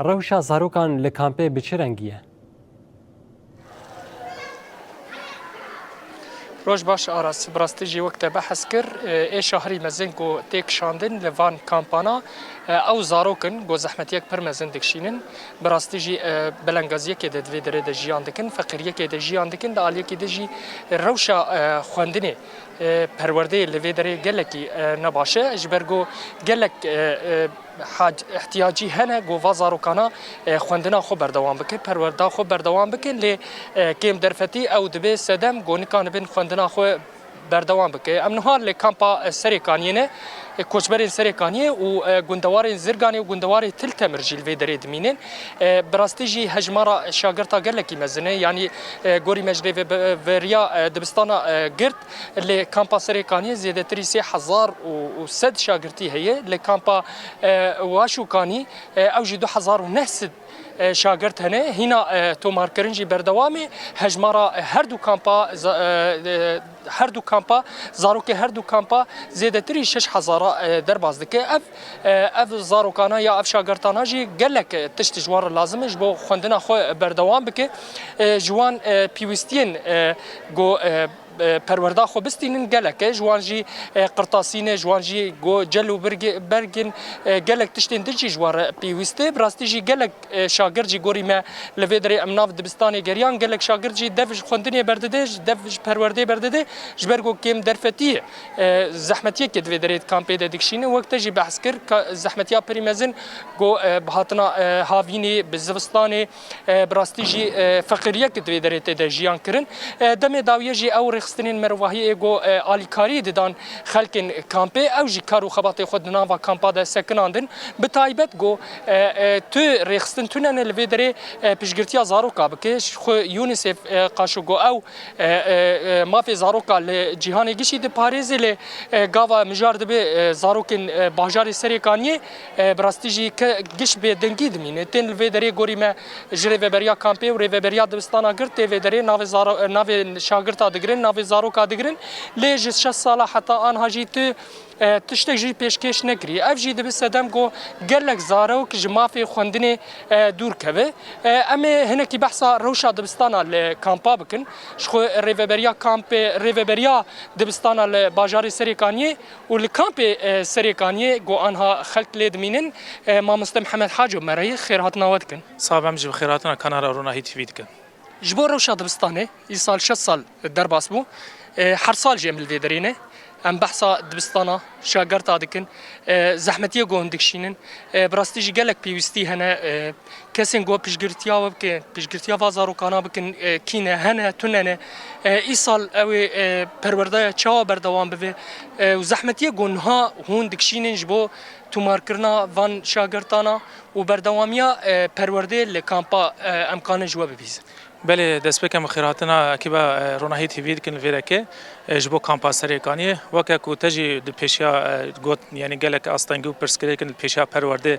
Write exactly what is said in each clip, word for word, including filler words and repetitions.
Rewşa zarokan li kampê bi çi rengî ye? Roj baş Aras, bi rastî jî wek te behs kir, e, ê şahrî mezin ku tê kişandin li van kampana, e, ew zarok in ku zehmetiyek pir mezin dikişînin. Bi rastî jî, e, belengaziyekê de di vê derê de jiyan dikin, feqîriyekê de jiyan dikin, di aliyekî de jî rewşa, e, xwendinê, e, perwerdeyê li vê derê gelekî, e, ne baş e. Ji ber ku gelek, e, e, hac-, ihtiyacî hene ku va zarokana, e, xwendina xwe berdewam bike, perwerda xwe berdewam bike, lê, e, kêm derfetî ew dibe sedem ku nikanibin xwendina xwe berdewam bike. Em niha li kampa, e, Serêkaniyê ne, e, koçberên Serêkaniyê û, e, gundewarên Zirganê û gundewarê Til Temir jî li vê derê dimînin. E, bi rastî jî hejmara şagirta gelekî mezin e, yanî, e, gorî me ji rêveberiya, e, dibistana, e, girt, li kampa Serêkaniyê zêdetirî sê hezar û sed şagirtî heye. Li kampa, e, Waşûkanî, e, ew jî du hezar û neh sed, e, şagirt hene. Hîna, e, tomarkirin jî berdewam e. Hejmara her du kampa za-, e, e, her du kampa, zarokê her du kampa zêdetirî şeş hezara, e, derbas dike. Ev, e, ev zarokana ya ev şagirtana jî gelek, e, tişt ji wan re lazim e ji bo xwendina xwe berdewam bike. E, ji wan, e, pîwistiyên, e, ku, e, e, perwerda xwe bistînin gelek e. Ji wan jî, e, qirtasî ne, ji wan jî ku cel û birgi-, bergin, e, gelek tiştên din jî ji wan re pêwîst e. Bi rastî jî gelek, e, şagird jî gorî me li vê derê em nav dibistanê geriyan. Gelek şagird jî dev ji xwendinê berdide, ji dev ji perwerdê berdide. Ji ber ku kêm derfetiyê, e, zehmetiyekê di vê derê di kampê de dikişîne. Wek te jî behs kir, ka-, zehmetiya pirî mezin ku, e, bi hatina, e, havînê, bi zivistanê, e, bi rastî jî, e, feqîriyek di vê derê tê de jiyan kirin. E, demê dawiye jî ew rêxistinên merivahiyê ê ku, e, alîkarî didan xelkên kampê, ew jî kar û xebatê xwe di nava kampa de sekinandin. Bi taybet ku, e, e, tu rêxistin tune ne li vê derê, e, piştgirtiya zaroka bike. Ji xwe UNICEF, e, qaşo ku ew, e, e, e, mafê zaroka li cîhanê gişî diparêze lê, e, gava mijar dibe, e, zarokên, e, bajarê Serêkaniyê, e, bi rastî jî ke-, giş bê dengî dimîne. Tên li vê derê gorî me ji rêveberiya kampê û rêveberiya dibistana girt tê vê derê navê zaro-, navê şagirta digirin, navê zaroka digirin. Lê ji şeş sala heta anha jî tu, e, tiştek jî pêşkêş nekirî. Ev jî dibe sedem ku gelek zarok ji mafê xwendinê, e, dûr keve. E, em ê hinekî behsa rewşa dibistana li kampa bikin. Ji xwe rêveberiya kampê, rêveberiya dibistana li bajarê Serêkaniyê û li kampê, e, Serêkaniyê ku anha xelk lê dimînin, e, mamoste Mihemed Haco me re yê xêrhatina we dikin. Sax be, em jî bi xêrhatina kanala Ronahî T V dikin. Ji bo rewşa dibistanê, îsal şeş sal derbas bû. E, her sal jî em li vê derê ne. Em behsa dibistana, şagerta dikin. E, zehmetiyê ku hûn dikişînin. E, bi rastî jî gelek pêwîstî hene. E, kesên ku piştgirtiya we bikin, piştgirtiya va zarokana bikin, e, kî ne, hene, tune ne. E, îsal ew ê, e, perwerdeya çawa berdewam bibe? E, û zehmetiyê ku niha hûn dikişînin ji bo tomarkirina van şagertana û berdewamiya, e, perwerdê li kampa, e, em kanin ji we bibîzin. Belê, destpêkê em bi xêrhatina ekîba, e, Ronahî T V dikin li vê derê, e, ji bo kampa Serêkaniyê. Weke ku te jî di pêşiya, e, got, yanî gelek astengî û pirsgirêk in li pêşiya perwerdê,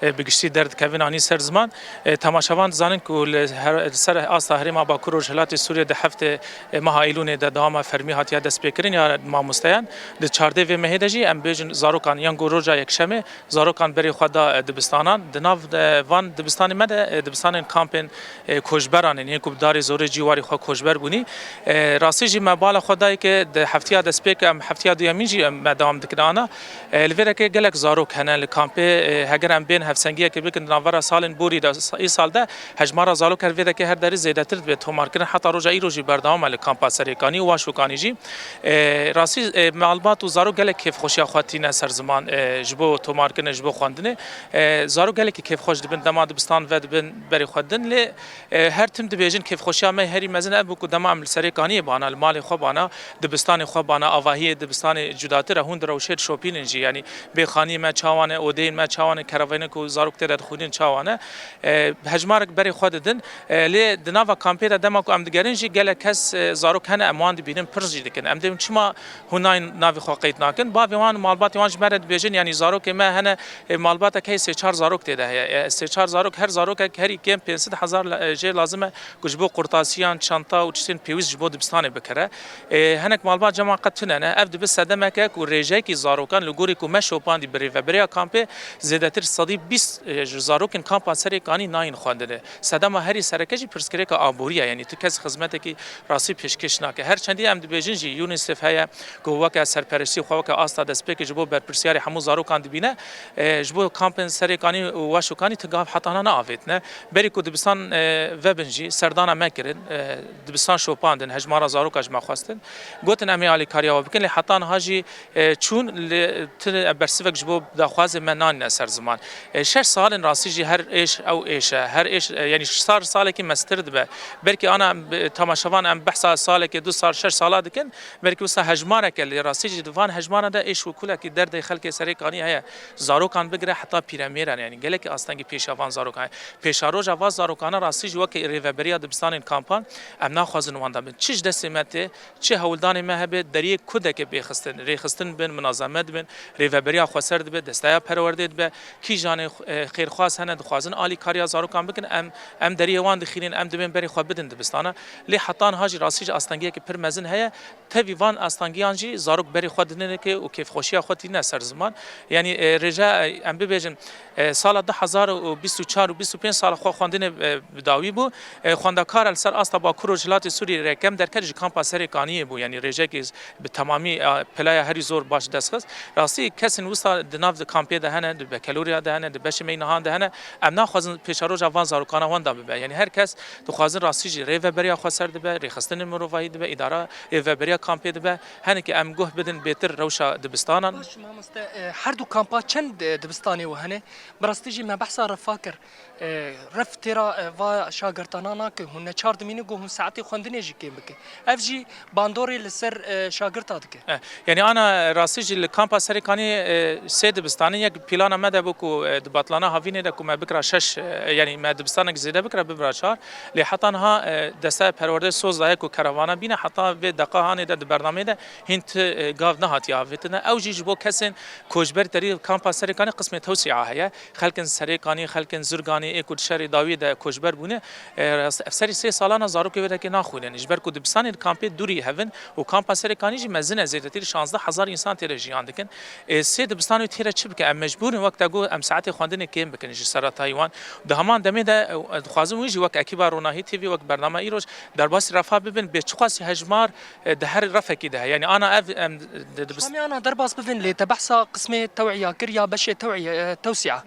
e, bi giştî derdikevin anî ser ziman. E, temaşevan dizanin ku li her, li ser asta herêma Bakur Rojhilatê Sûriyê di heftê, e, meha Eylûnê de dewama fermî hatiye destpêkirin ya mamosteyan. Di çardê vê mehê de jî em bêjin zarokan yan ku roja yekşemê zarokan berê xwe da, e, dibistanan. Di nav, e, van dibistanê me de, e, dibistanên kampên, e, koçberan in, yên ku bi darê zorê cî warî xwe koçber bûnî. E, rastî jî me bala xwe dayê ke di heftiya destpêk em heftiya duyemîn jî em, me dewam dikin ana. E, li vê derê gelek zarok hene li kampê, e, heger em bên hevsengiyekê bikin di navbera salên borî de, îsal de hejmara zarok her vê derê her derî zêdetir dibe tomarkirin. Heta roja îro jî berdewam e li kampa Serêkanî û Waşûkanî jî. E, rastî, e, malbat û zarok gelek kêfxweşiya xwe tîne ser ziman, e, ji bo tomarkirinê, ji bo xwendinê. E, zarok gelekî kêfxweş dibin, dema dibistan vedibin berê xwe din. Lê, e, her tim dibêjin kêfxweşiya me herî mezin ev bû ku dema em li Serêkaniyê bana, li malê xwe bana, dibistanê xwe bana, avahiyê dibistanê cudatir e, hûn direwşê dişopînin jî. Yanî bêxaniyê me çawa ne, odeyên me çawa ne, keravayên ku zarok tê de dixwînin çawa ne. E, hejmarek berê xwe didin. E, lê di nava kampê de dema ku em digerin jî gelek kes, e, zarok hene, em wan dibînin, pirs jî dikin. Em dibên çima hûn nayên navê xwe qeyd nakin? Bavê wan û malbatê wan ji me re dibêjin, yanî zarokê me hene, e, malbatek heye sê çar zarok tê de heye. E, sê çar zarok, her zarokek herî kêm pênc sed hezar la-, e, jê lazim e ku ji bo qurtasiyan, çanta û tiştên pêwîst ji bo dibistanê bikire. E, hinek malbat cema qet tune ne. Ev dibe sedemeke ku rêjeyekî zarokan li gorî ku me şopandî bi rêveberiya kampê zêdetir sedî bîst, e, ji zarokên kampa Serê Kanî nayên xwendinê. Sedema herî sereke jî pirsgirêka aborî ye, yanî tu kes xizmetekî rastî pêşkêş nake. Her çendî em dibêjin jî UNICEF heye ku weke serpereştî xwe weke asta destpêkê ji bo berpirsiyarê hemû zarokan dibîne, e, ji bo kampên Serê Kanî û Weşo Kanî ti gav hetana neavêtine. Berî ku dibistan, e, vebin jî serdana me kirin, e, dibistan şopandin, hejmara zaroka ji me xwestin. Gotin em ê alîkariya we bikin, lê heta niha jî, e, çûn, lê ti bersivek ji bo daxwazê me nanîne ser ziman. E, şeş sal in rastî jî her êş ew êş e, her êş, e, yanî sal salekî mestir dibe. Belkî ana em bi, temaşevan em behsa salekê, du sal, şeş sala dikin, belkî wisa hejmareke, lê rastî jî di van hejmaran de êş û kulekî derdê xelkê Serê Kanî heye. Zarokan bigire heta pîremêran, yanî gelekî astengî pêşiya van zarokan. Pêşaroja van zarokana rastî jî weke rêveberiya dibistanên kampan em naxwazin wan de bin. Çi ji destê me tê, çi hewldanê me hebe, deriyê kurdekê bê xistin, rêxistin bin, munazemet bin, rêveberiya xweser dibe, desteya perwerdê dibe, kîjanê, e, xêrxwaz hene dixwazin alîkariya zarokan bikin, em, em deriyê wan dixînin, em dibên berê xwe bidin dibistana. Lê heta niha jî rastî jî astengiyekî pir mezin heye. Tevî van astangiyan jî zarok berê xwe dinêrike û kêfxweşiya xwe tîne ser ziman. Yanî, e, rêje, e, em bibêjin, e, sala du hezar û bîst û çar û bîst û pênc sala xwe xwendinê, e, bi dawî bû. E, xwendekar li ser asta Bakur û Rojhilatê Sûriyê rekem derket ji kampa Serê Kaniyê bû. Yanî rêjekê bi temamî, e, pilaya herî zor baş dest xist. Rastî kesên wisa di nav kampê de hene, di bekeloriya de hene, di beşê meynahan de hene. Em naxwazin pêşeroja van zarokana wan de bibe. Yanî her kes dixwazin rastî jî rêveberiya xweser dibe, rêxistinên mirovahî dibe, îdara rêveberiya kampê dibe. Hinekî em guh bidin bêtir rewşa dibistanan. Baş, mamoste, e, her du kampa çend, e, dibistanê we hene? Bi rastî jî me behsa refa kir. E, ref têra, e, va şagirtana nake, hûn neçar dimînin ku hûn saetê xwendinê jî kêm bike. Ev jî bandorê li ser, e, şagirta dike. E, yanî ana rastî jî li kampa Serê Kanî, e, sê dibistan in, yek plana me de bû ku, e, di batlana havînê de ku me bikira şeş, e, yanî me dibistanek zêde bikira bibira çar. Lê heta niha, e, desteya perwerdê soz daye ku keravana bîne, heta vê deqa hanê de di bernameyê de hîn ti, e, gav nehatiye avêtine. Ew jî ji bo kesên koçber derî kampa Serê Kanî qismê tewsîa heye. Xelkên Serê Kanî, xelkên Zurganî ê ku di şerê dawî de koçber bûne, e, rast-, ev serî sê salana zarokê wê dekê naxwînin. Ji ber ku dibistanên kampê dûrî hev in û kampa Serê Kanî jî mezin e, zêdetir şazdeh hezar însan tê de jiyan dikin. E, sê dibistanê wê tê de çi bike? Em mecbûr in wek te got em saetê xwendinê kêm bikin ji seretayî wan. Di heman demê de, e, dixwazim wî jî wek ekîba Ronahî T V, wek bername îroj derbasî refa bibin, bê çiqasî hejmar, e, di her refekî de heye. Yanî ana ev em di, di, Ji xwe me ana derbas bibin, lê te behsa qismê tewîya kir ya beşê tewîye, e, tewsîa.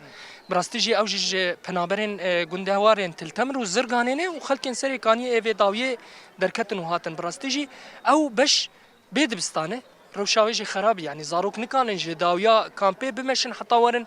Bi rastî jî ew jî ji penaberên, e, gundewarên Til Temir û Zirganê ne û xelkên Serê Kaniyê ê vê dawiyê derketin û hatin. Bi rastî jî ew beş bê dibistan e. Rewşa wê jî xerab e. Yanî zarok nikanin ji dawiya kampê bimeşin heta werin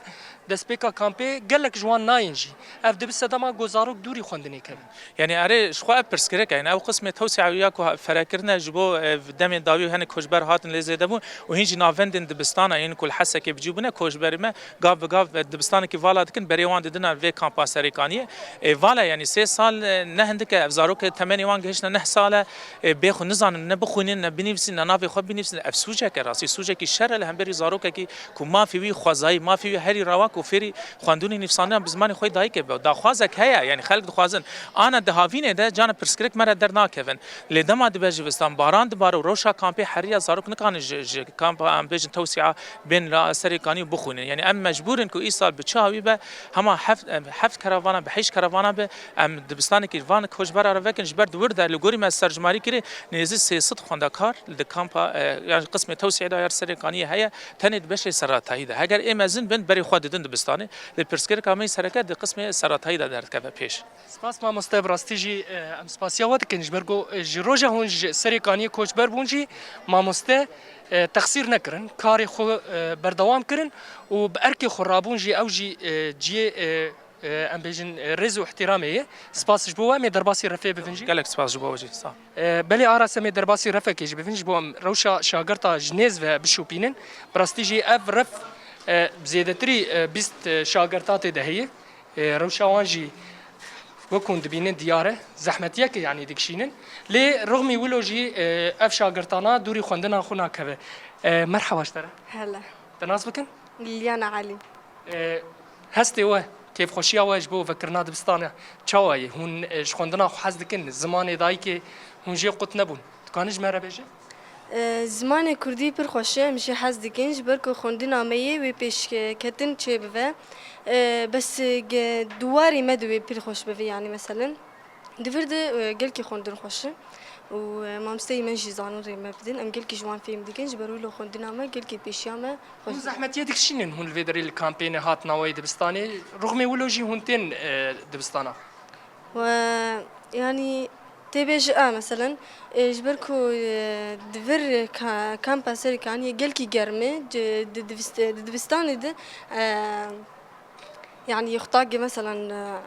destpêka kampê. Gelek ji wan nayên jî. Ev dibe sedema ku zarok dûrî xwendinê kevin. Yanî erê, ji xwe ev pirsgirêk e. Yanî ew qismê tewsîa ya ku fere kirine ji bo, e, demên dawî hinek koçber hatin lê zêde bûn û hîn jî navendên dibistana yên ku li Hesekê bi cî bûne koçberî me gav bi gav, e, dibistanekî vala dikin, berê wan didine vê kampa Serê Kaniyê. E, vala yanî sê sal, e, ne hindik e, ev zarok e, temenê wan gihiştine neh sal e, e, bê xwe nizanin ne bixwînin, ne binivîsin, ne navê xwe binivîsin. Ev sûcek e, rastî sûcekî şer e li hemberî zarokekî ku mafê wî xwezayî, mafê wî herî rewa ku fêrî xwendinê nivîsandina bi zimanê xwe yê dayikê be. Daxwazek heye, yanî xelk dixwazin. Ana di havînê de cana pirsgirêk me re dernakevin. Lê dema dibe zivistan, baran dibare û rewşa kampê heriya zarok nikarin ji, ji kampa, em bêjin tewsîa, bên li Serê Kanî û bixwînin. Yanî em mecbûr in ku îsal bi çi hawî be, hema heft, em, heft keravana be, heşt keravana be, em dibistanekî van koçbera re vekin, ji ber di wir de li gorî me serjimarî kirê nêzî sê sed xwendekar li di kampa, e, yan qismê tewsîyê de ya Serê Kaniyê heye, tenê di beşê seretayî de. Heger ê mezin bin, berê xwe didin dibistanê. Lê pirsgirêka me yê sereke di qismê seretayî de derdikeve pêş. Spas mamoste, bi rastî jî, e, em spasiya we dikin, ji ber ku, e, ji roja hûn ji Serê Kaniyê koçber bûn jî mamoste, e, texsîr nekirin. Karê xwe, e, berdewam kirin û bi erkê xwe rabûn jî ew jî, e, ciyê, e, e, em bêjin, e, rêz û ihtiramê ye. Spas ji bo we, em ê derbasî refê bibin jî. Gelek spas ji bo we jî. Sağ ol. E, belê Aras, em ê derbasî refekê jî bibin, ji bo em rewşa şagirta ji nêz ve bişopînin. Bi rastî jî ev ref, e, zêdetirî, e, bîst, e, şagirta tê de heye. E, rewşa wan jî wek hûn dibînin diyar e. Zehmetiyeke yanî dikişînin. Lê rixmî wilo jî, e, ev şagirtana dûrî xwendina xwe nakeve. E, merheba ji te re. Hele. Te nas bikin? Liliana Elî. E, hestê we Kêfxweşiya we ji bo vekirina dibistana çawa ye? Hûn, e, ji xwendina xwe hez dikin? Zimanê dayikê hûn jê qut nebûn. Dikanin ji me re bêjin? E, zimanê kurdî pir xweş e, em jê hez dikin, ji ber ku xwendina me yê wê pêşketin çêbibe. E, bes, e, ge-, di warê me de wê pir xweş bibe, yanî meselen. Di vir de, e, gelkî xwendin xweş e û, e, mamosteyê me jî zanin rê me bidin. Em gelkî ji wan fêm dikin, ji ber wilo xwendina me gelkî pêşiya me xweş. Hûn zehmetiyê dikişînin, hûn li vê derê li kampê ne, hatina we yê dibistanê. Rixmê wilo jî hûn tên, e, dibistana. We, yanî, tê bê ji a, meselen, e, ji ber ku, e, di vir ka-, kampa Serêkaniyê gelkî germ e, di, di divist-, di dibistanê de, e, yanî, yextagê, meselen, e,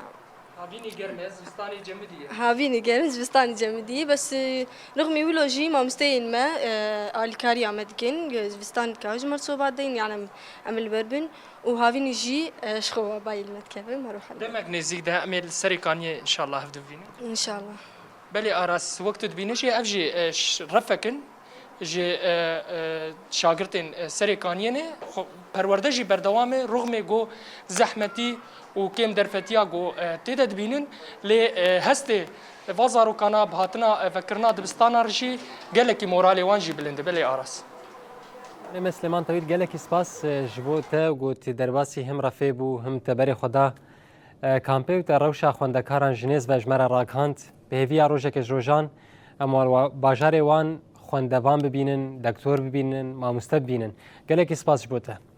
Havînî germ e, zivistanê cemidî ye. Havînî germ, zivistanê cemidî ye, bes, e, rixmî wilo jî mamosteyên me, e, alîkariya me dikin, e, zivistan dikeve ji me re sobat deyin, yanî em, em li ber bin û havînî jî, e, ji xwe bayî li me dikeve, me ruh hemle. Demek nêzîk de em ê li Serêkaniyê înşallah hev bibînin. Înşallah. Belê Aras, wek tu dibînî jî ev jî, e, ş-, refek in ji, e, e, şagirtên, e, Serêkaniyê ne. Xwe-, perwerde jî berdewam e. Rixmê ku zehmetî û kêm derfetiya ku, e, tê de dibînin, lê, e, hestê va zarokana bi hatina, e, vekirina dibistana re jî gelekî moralê wan jî bilind e. Belê Aras. Lê me Silêman Tewîl, gelekî spas, e, ji bo te ku tu derbasî him refê bû, him te berê xwe da, e, kampê û te rewşa xwendekaran ji nêz ve ji me re ragihand. Bi hêviya rojekê ji rojan em wa-, bajarê wan xwendevan bibînin, dektor bibînin, mamoste bibînin. Gelekî spas ji bo te.